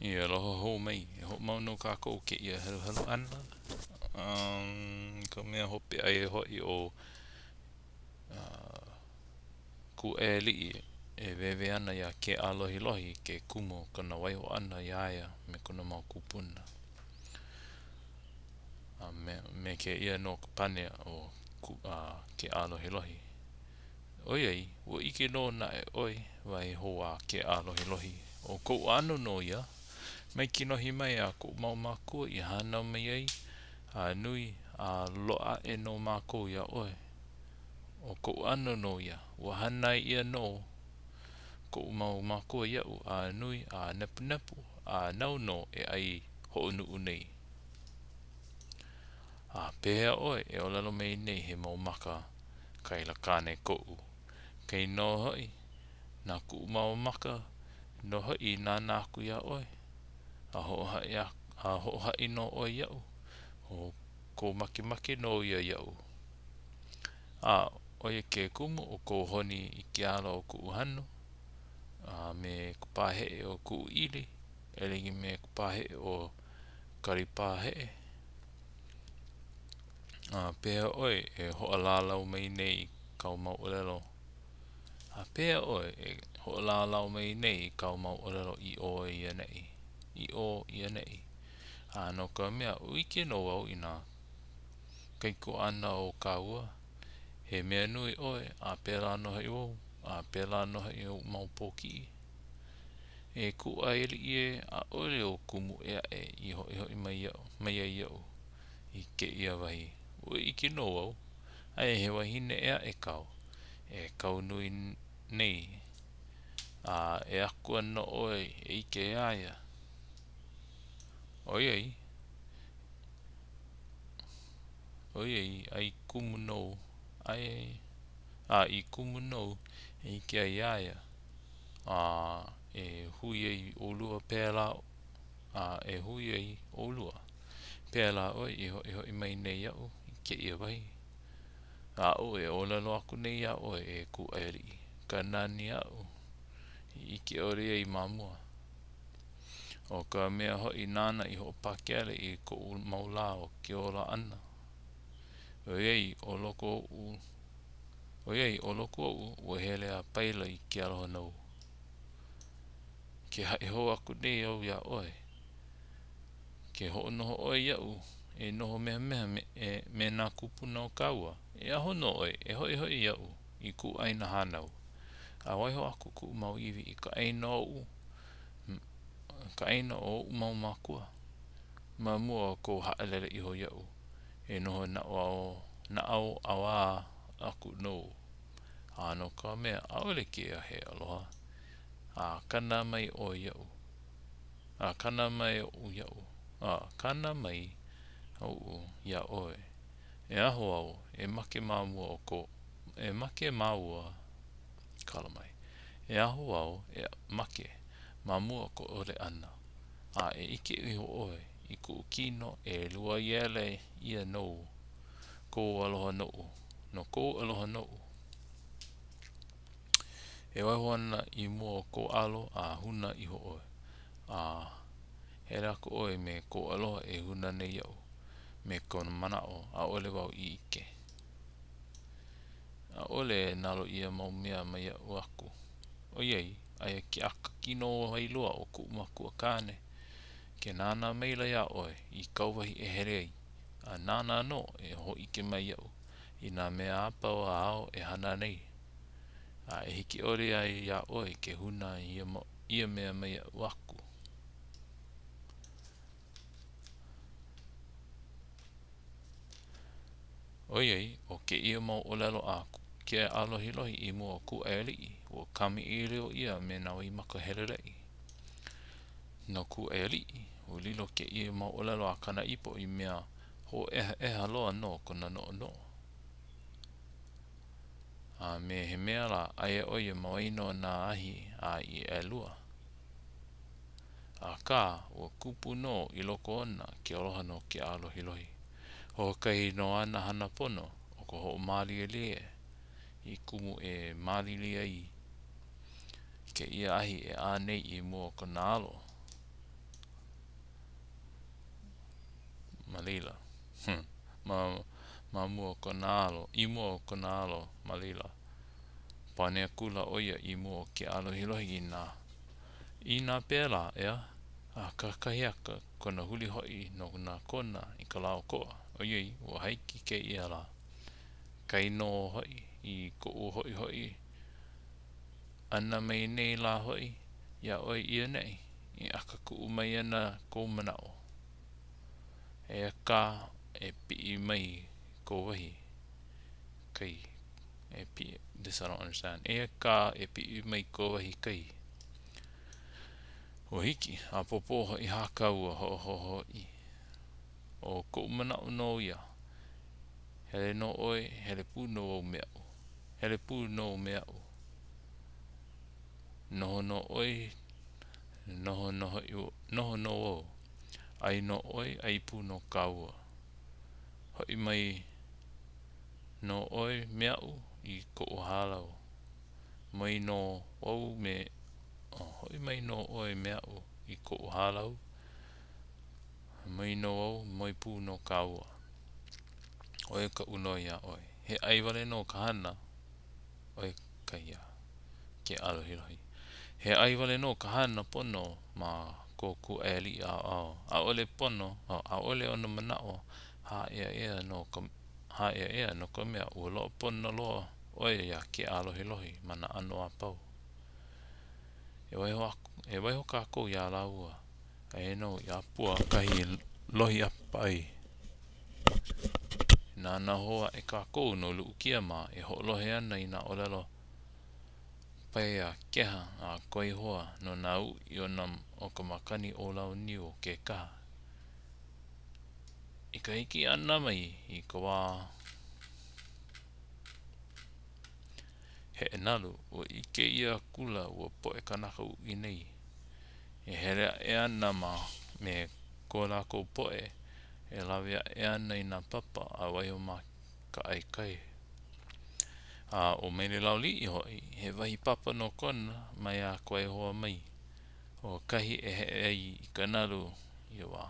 E aloha hou mai. E hoʻomau nō kākou kēia heluhelu ʻana. Um, ka mea hope aia hoʻi ʻo uh, Kūʻaiāliʻi e wēwē ana iā Keʻālohilohi ke kumu o kona waiho ʻana iā ia me kona mau kūpuna. A me, me kēia nō ka pane o uh, Keʻālohilohi. ʻOiai, ua ʻike nō naʻe ʻoe, wahi hou a Keʻālohilohi, ʻo koʻu ʻano nō ia, mai kinohi mai a koʻu mau mākua i hānau mai ai, a nui a loaʻa aʻe nō mākou iā ʻoe. ʻO koʻu ʻano nō ia, ua hānai ʻia nō koʻu mau mākua iaʻu a nui a nepunepu, a nāu nō e ʻai hoʻonuʻu nei. A pehea ʻoe e ʻōlelo mai nei he mau maka kaila kāne koʻu? Kainō hoʻi, na kuʻu mau maka nō hoʻi i nānā aku iā ʻoe, a hoʻohaʻi a hoʻohaʻi nō ʻoe iaʻu, ʻo kou makemake nō ia iaʻu. A ʻo ia ke kumu o kou honi i ke ala o kuʻu hanu, a me ka pāheʻe o kuʻu ʻili, e like me ka pāheʻe o Kalipāheʻe. A pehea ʻoe e hoʻolālau mai nei i kāu mau ʻōlelo? A pehea ʻoe e hoʻolālau mai nei i kāu mau ʻōlelo i ʻō i ʻaneʻi, i ʻō i ʻaneʻi? A no ka mea, ua ʻike nō au i nā kaikuaʻana o kāua, he mea nui ʻoe, a pēlā nō hoʻi wau, a pēlā nō hoʻi oʻu mau pōkiʻi. E Kūʻaiāliʻi ē, ʻaʻole ou kumu ʻē aʻe i hoʻihoʻi mai iaʻu, mai ai iaʻu i kēia wahi. Ua ʻike nō au, aia he wahine ʻē aʻe kāu, e kau nui nei, a e aku ana nō ʻoe e ʻike iā ia. ʻOiai, ʻoiai, a i kumu nou, a i kumu nou e ʻike ai iā ia. A e hui ai ʻolua pēlā, a e hui ai ʻolua. Pēlā ʻoe i hoʻihoʻi mai nei iaʻu i kēia wahi. Aʻu e ʻōlelo aku nei iā ʻoe e Kūʻaiāliʻi, ka nani aʻu i ʻike ʻole ai ma mua. ʻO ka mea hoʻi nāna i hoʻopakele i koʻu mau lā o ke ola ʻana. ʻOiai ʻo loko oʻu ʻOiai ʻo loko oʻu ua hele a paila i ke aloha nou. Ke haʻi hou aku nei au iā ʻoe, ke hoʻonoho ʻoe iaʻu e noho mehameha me, e, me nā kūpuna o kāua, e aho nō ʻoe e hoʻihoʻi iaʻu i kuʻu ʻāina hānau, a waiho aku kuʻu mau iwi i ka ʻāina oʻu, ka ʻāina o oʻu mau mākua. Ma mua o kou haʻalele iho iaʻu, e noho naʻauao aku nou, a no ka mea, ʻaʻole kēia he aloha, a kana mai ʻoe iaʻu, a kana mai oʻu iaʻu, a kana mai oʻu iā ʻoe, e aho au e make ma mua o ko, e make māua, kala mai, e aho au e make ma mua o ka ʻole ʻana, a e ʻike iho ʻoe i kuʻu kino e luaiele ʻia nou kou aloha noʻu, no kou aloha noʻu. E waiho ana i mua o kou alo a hūnā iho ʻoe, a hele aku ʻoe me kou aloha e hūnā nei iaʻu, me ka manaʻo, ʻaʻole wau i ʻike. ʻAʻole e nalo ia mau mea mai iaʻu aku, ʻoiai, aia ke aka kino wailua o kuʻu makua kāne, ke nānā maila iā ʻoe i kāu wahi e hele ai, a nāna nō e hōʻike mai iaʻu i nā mea a pau āu e hana nei, a e hiki ʻole ai iā ʻoe ke hūnā ia, ia mea mai iaʻu aku. ʻOiai, ʻo kēia mau ʻōlelo a Keʻālohilohi i mua o Kūʻaiāliʻi, ua kamaʻilio ʻia me nā waimaka heleleʻi. No Kūʻaiāliʻi, ua lilo kēia mau ʻōlelo a kāna ipo i mea hōʻehaʻeha loa no kona noʻonoʻo. A me he mea lā, aia ʻo ia ma waena o nā ahi a i ʻelua. Akā, ua kupu nō i loko ona ke aloha no Keʻālohilohi. Hoʻokahi nō āna hana pono ʻo ka hoʻomālielie i kumu e mālili ai kēia ahi e ʻā nei i mua o kona alo. ma laila. Ma, ma mua o kona alo, i mua o kona alo ma laila. Pane akula ʻo ia i mua o ke ʻālohilohi inā, inā pēlā, ʻeā, a kakahiaka kona huli hoʻi no nā Kona i ka lā ʻokoʻa, ʻoiai, ua hāiki kēia lā. Kainō hoʻi i koʻu hoʻihoʻi ʻana mai nei lā hoʻi iā ʻoe i ʻaneʻi, e ʻakakuʻu mai ana kou manaʻo. Eia kā e piʻi mai kou wahi kai. E piʻi, this I don't understand. Eia kā e piʻi mai kou wahi kai. Ua hiki, ʻapōpō hoʻi hā kāua hoʻōho hoʻi. ʻO koʻu manaʻo nō ia, hele nō ʻoe, hele pū nō au me aʻu. Hele pū nō me aʻu. Noho nō ʻoe, noho nō hoʻi, noho nō au. ʻAi nō ʻoe, ʻai pū nō kāua. Hoʻi mai nō ʻoe me aʻu i koʻu hālau. Mai nō au me, oh, hoʻi mai nō ʻoe me aʻu i koʻu hālau. Mai nō au, mai pū nō kāua. ʻO ia kaʻu noi iā ʻoe. He ʻai wale nō ka hana, ʻo ia kahi a ke ʻālohilohi. He ʻai wale nō ka hana pono ma ko kūʻai aliʻi ʻaoʻao. ʻAʻole pono, ʻaʻole ona manaʻo hāʻeaʻea no ka hāʻeaʻea no ka mea, ua loaʻa pono loa ʻo ia iā ke ʻālohilohi ma nā ʻano a pau. E waiho aku, e waiho kākou iā lāua. Aia nō i ʻĀpua kahi e lohi ʻāpapa ai. Nānā hou aʻe kākou no Luʻukia mā e hoʻolohe ana i nā ʻōlelo pae a keha a Kuaihoa no nā uʻi o nā o ka makani ʻōlauniu o Kekaha. I ka hiki ʻana mai i ka wā heʻenalu, ua ʻike ʻia akula ua poʻe kānaka uʻi nei e hele aʻe ana ma me ko lākou poʻe e lawe aʻe ana i nā papa a waiho ma ka ʻaekai. A ʻo Mailelauliʻi hoʻi, he wahi papa nō kona maiā Kuaihoa mai, ʻo kahi e heʻe ai i ka nalu ia wā.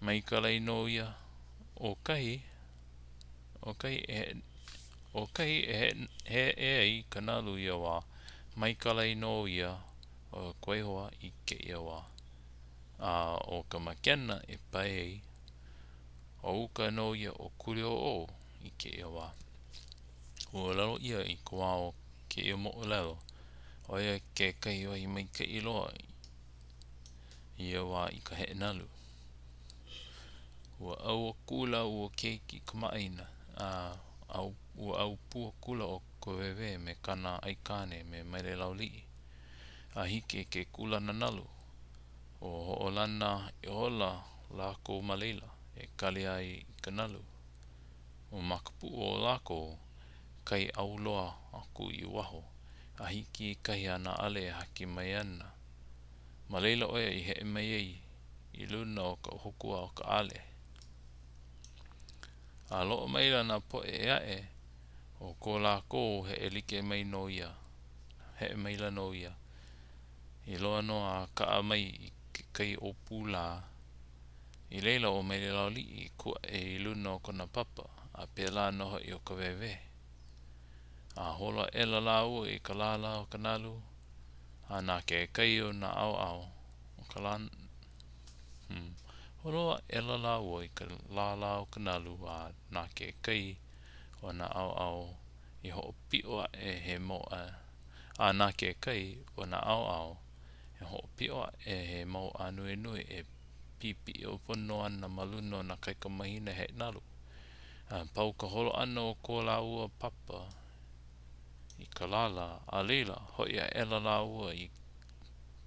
Mai kālai nō ia, ʻo kahi, ʻo kahi e heʻe, ʻo kahi e heʻe ai i ka nalu ia wā, mai kālai nō ia o Kuaihoa i kēia wā. A ʻo ka makena e pae ai, ʻo uka nō ia o Kuliouou i kēia wā. Ua ʻōlelo ʻia i ka wā o kēia moʻolelo, ʻo ia kekahi wahi maikaʻi loa i ia wā i ka heʻenalu. Ua ʻau akula ua keiki kamaʻāina, a ua ʻau pū akula ʻo Kawēwē me kāna aikāne me Mailelauliʻi, a hiki i ke kūlana nalu. Ua hoʻolana ihola lākou ma laila e kali ai i ka nalu. Ma ka puʻu o lākou kai ʻau loa aku i waho a hiki i kahi a nā ʻale e haki mai ana. Ma laila ʻo ia i heʻe mai ai i luna o ka hokua o ka ʻale. A loaʻa maila nā poʻe ʻē aʻe, ʻo ko lākou heʻe like mai nō ia, heʻe maila nō ia, i loa nō a kaʻa mai i ke kai ʻōpū lā. I laila ʻo Mailelauliʻi i kū aʻe i luna o kona papa, a pēlā nō hoʻi ʻo Kawēwē. A holo aʻela lāua i ka lālā o ka nalu, a na ke kai o nā ʻaoʻao o ka lā, hmm, holo aʻela lāua i ka lālā o ka nalu a na ke kai o nā ʻaoʻao i hoʻopiʻo aʻe he mau a na ke kai o nā ʻaoʻao e hoʻopiʻo aʻe he mau ānuenue e pipiʻo pono ana ma luna o nā kaikamāhine heʻenalu. A pau ka holo ʻana o ko lāua papa i ka lālā, a laila, hoʻi aʻela lāua i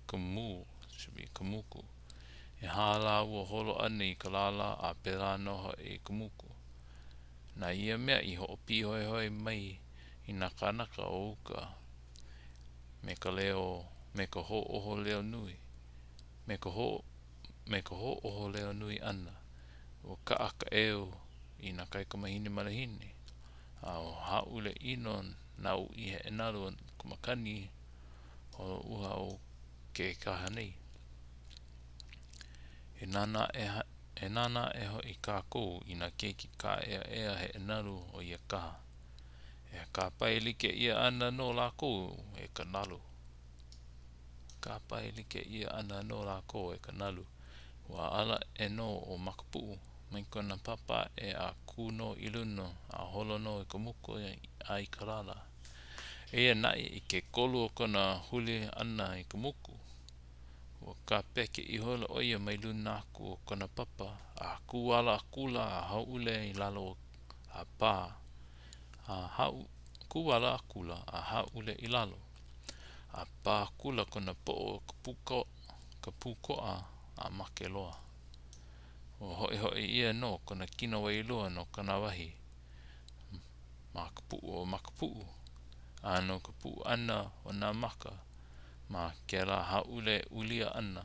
ka mū, should be ka muku. ʻEhā lāua holo ʻana i ka lālā, a pēlā nō hoʻi i ka muku. Na ia mea i hoʻopīhoihoi mai i nā kānaka o uka me ka leo, me ka hoʻōho leo nui, me ka ho, me ka hoʻōho leo nui ʻana, ua kaʻa ka ʻeu i nā kaikamāhine malihini. A ua hāʻule ʻino nā uʻi heʻenalu o ka makani holoʻuha o Kekaha nei. E nānā e nānā aʻe hoʻi kākou i nā keiki kāʻeʻaʻeha heʻenalu o ia kaha. E kāpae like ʻia ana nō lākou e ka nalu. Kāpae like ʻia ana nō lākou e ka nalu. Ua ala aʻe nō ʻo Makapuʻu mai kona papa aʻe a kū nō i luna a holo nō i ka muku a i ka lala. Eia naʻe i ke kolu o kona huli ʻana i ka muku, ua kāpeke ihola ʻo ia mai luna aku o kona papa a kū ala akula a hāʻule i lalo a pā a kū ala akula a hāʻule i lalo. A pā akula kona poʻo i ka pūkoʻa a make loa. Ua hoʻihoʻi ʻia nō kona kino wailua no kona wahi ma ka puʻu o Makapuʻu, a no ka puʻu ʻana o nā maka ma kēlā hāʻule ulia ʻana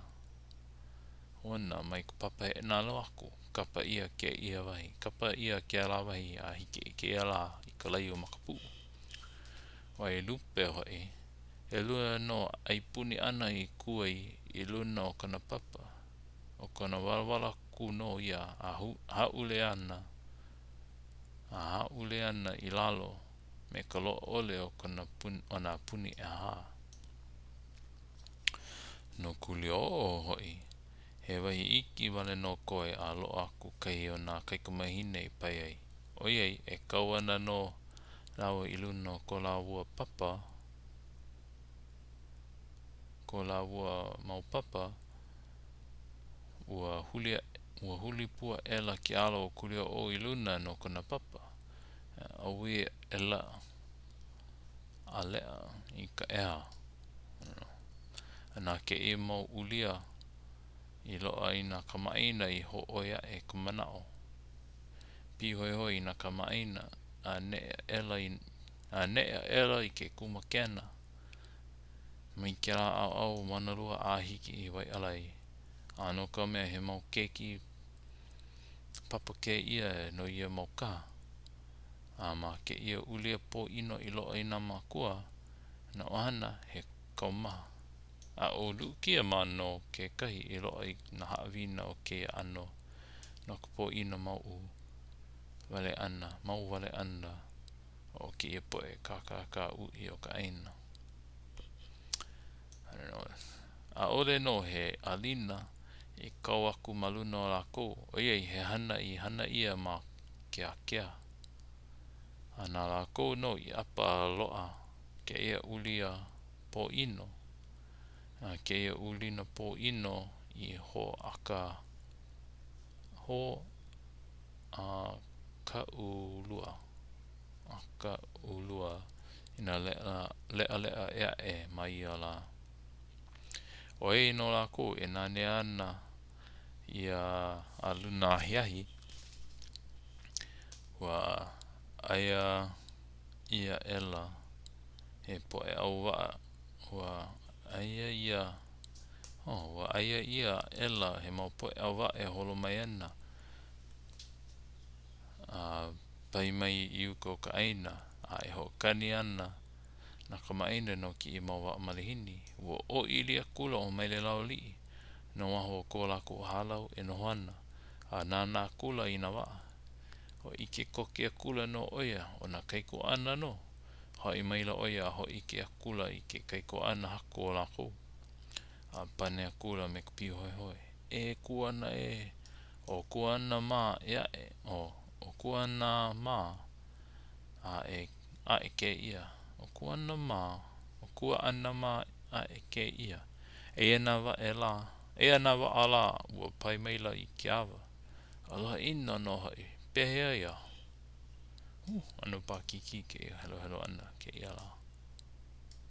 ona mai ka papa heʻenalu aku, kapa ʻia kēia wahi, kapa ʻia kēlā wahi a hiki i kēia lā i ka lae o Makapuʻu. Wailupe hoʻi, ʻelua nō ʻai puni āna i kū ai i luna o kona papa, ʻo kona walawala aku nō ia a hāʻule ana a hāʻule ana i lalo me ka loaʻa ʻole o kona o nā puni ʻehā. No Kuliouou hoʻi, he wahi iki wale nō koe a loaʻa aku kahi o nā kaikamāhine i pae ai, ʻoiai e kau ana nō lāua i luna o ko lāua papa, ko lāua mau papa, ua huli ua huli pū aʻela ke alo o Kuliouou i luna no kona papa, ʻaui aʻela a leʻa i ka ʻeha. A na kēia mau ulia i loaʻa i nā kamaʻāina i hōʻoi aʻe ka manaʻo. Pīhoihoi i nā kamaʻāina a neʻe aʻela i a neʻe aʻela i ke kūmākena mai kēlā ʻaoʻao o Maunalua a hiki i Waiʻalae. A no ka mea, he mau keiki papa kēia no ia mau kaha. A ma kēia ulia pōʻino i loaʻa i nā mākua, nā ʻohana, he kaumaha. A ʻo Luʻukia mā nō kekahi i loaʻa i nā haʻawina o kēia ʻano no ka pōʻino mauʻu wale ʻana, mau wale ʻana o kēia poʻe kākāka uʻi o ka ʻāina. I don't know. ʻAʻole nō he ʻālina i kau aku ma luna o lākou, ʻoiai he hana i hana ʻia ma ke ākea. A na lākou nō i ʻapa a loaʻa kēia ulia pōʻino, a kēia ulina pōʻino i hōʻaka, hōʻakaʻulua, ʻakaʻulua i nā leʻaleʻa ʻē aʻe ma ia lā. ʻOiai nō lākou e nanea ana ia ʻāluna ahiahi, ua ʻae ʻia aʻela he poʻe ʻau waʻa, ua ʻae ʻia, oh, ua ʻae ʻia aʻela he mau poʻe ʻau waʻa e holo mai ana a pae mai i uka o ka ʻāina, a e hoʻokani ana nā kamaʻāina no kēia mau waʻa malihini. Ua ʻōʻili akula ʻo Mailelaoaliʻi no waho o ko lākou hālau e noho ana, a nānā akula i nā waʻa. Ua ʻike koke akula nō ʻo ia, ʻo nā kaikuaʻana nō. Hoʻi maila ʻo ia a hōʻike akula i ke kaikuaʻana haku o lākou. A pane akula me ka pīhoihoi, E Kuana ē, ʻo Kuana mā e aʻe, ʻo, ʻo Kuana mā aʻe, aʻe kēia, ʻo Kuana mā, ʻo Kuaʻana mā aʻe kēia. Eia nā waʻa lā, eia nā waʻa lā ua pae maila i ke awa. Aloha ʻino nō hoʻi, pehea ia? Uh, ʻano paʻakikī kēia heluhelu ʻana kēia lā.